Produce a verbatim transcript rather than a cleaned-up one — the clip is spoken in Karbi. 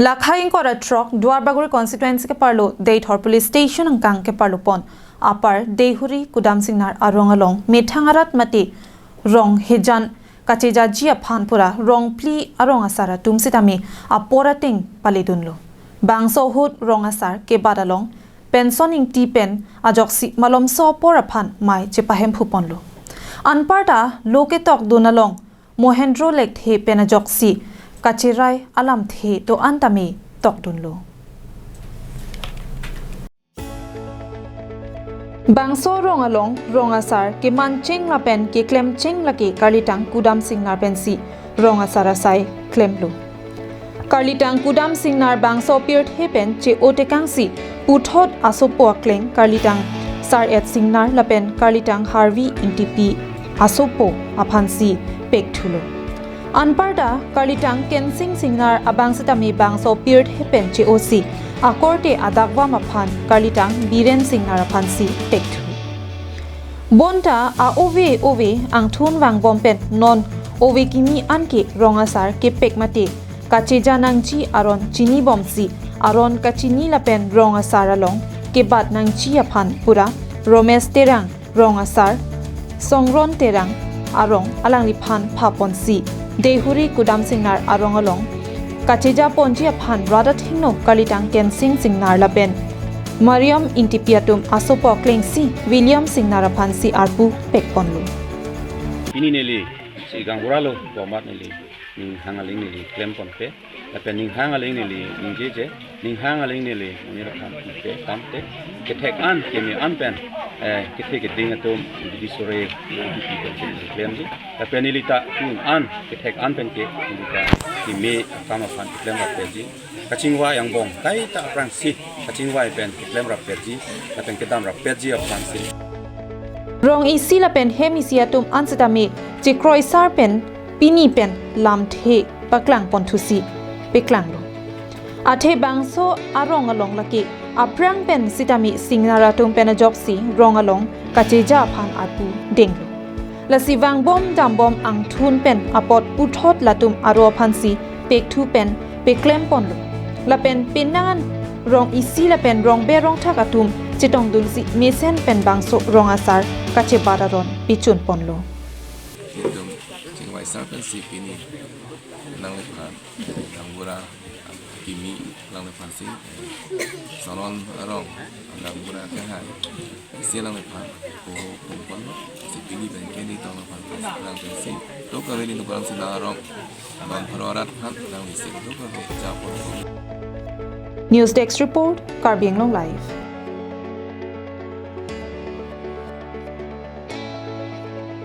Lakha ingkoi ra throk Duarbagori constituency keparlo Deithor police station angkang keparlo pon Upper Deihuri Kudamsingnar arong along methang arat mate rong hejan kachejaji aphan pura rong phli arong asar atum sitame apor ateng paledunlo. Bangso ahut rong asar kebat along pension ingti pen ajoksi malomso apor aphan mei chepahemphu ponlo. Anparta lo ketokdun along Mohendro Lekthe pen ajoksi kacherai alamthe do-an tame tokdunlo. Bangso rong along rong asar kemancheng lapen keklemcheng lake Karlitang Kudamsingnar pensi rong asar asai klemlo. Karlitang Kudamsingnar bangso pirthe pen che-o tekangsi puthot asopo akleng Karlitang Sar-et Singnar lapen Karlitang Harvi Ingtipi asopo aphansi pekthulo. Anparta Karlitang Kensing Singnar abang sitame bangso pirthe pen che-osi akorte adakvam aphan Karlitang Biren Singnar aphansi pekthu. Bonta a-ove ove angthun vangbom pen non ove kimi anke rong asar kepek mate kacheja nangji aron chinibomsi aron kachini lapen rong asar along kebat nangji aphan pura Romesh Terang rong asar Songron Terang arong alangliphan phaponsi Deihuri Kudamsingnar arong along kacheja ponji aphan rat athengno Karlitang Kensing Singnar lapen Mariam Ingtipi atum asopo aklengsi William Singnar aphansi arpu pekponlo. Pini neli si gaonbura lo, bomat neli ninghang aling neli klem ponpe. Lapen ninghang aling neli ningjeje, ninghang aling neli monit aphan pupe, pamte. Kethek an, keme an pen, eh, kethe keding atum bidi sore, bidi pen klemji. Lapen neli ta tun an, kethek an pen ke, neli ta keme akam aphan keklem rapetji. Kachingvai angbong kaita aphrangsi kachingvai pen keklem rapetji, lapen kedam rapetji aphansi. Rong isi lapen hem isi atum an sitame chekroisar pen pini pen lamthe paklang ponthusi peklanglo. Athe bangso arong along lake aphrang pen sitame Singnar atum pen ajoksi rong along kacheja aphan arpu denglo. Lasi vangbom dambom angthun pen apot puthot latum aro aphansi pekthu pen peklem ponlo. Lapen penang an rong isi lapen rongbe rongthak atum chetongdunsi mesen pen bangso rong asar kachebat aron pichun ponlo. Itum chingvai sar pensi pini nangliphan gaonbura kimi alangliphansi, eh, Songron arong gaonbura kehai isi alangliphan poho pon ponlo. Si pini pen ke nelitum aphan alang pensi dokave nelitum Kudamsingnar arong bang pharo arat aphan nang isi dokave japon ponlo. News Desk Report, Karbi Anglong Live.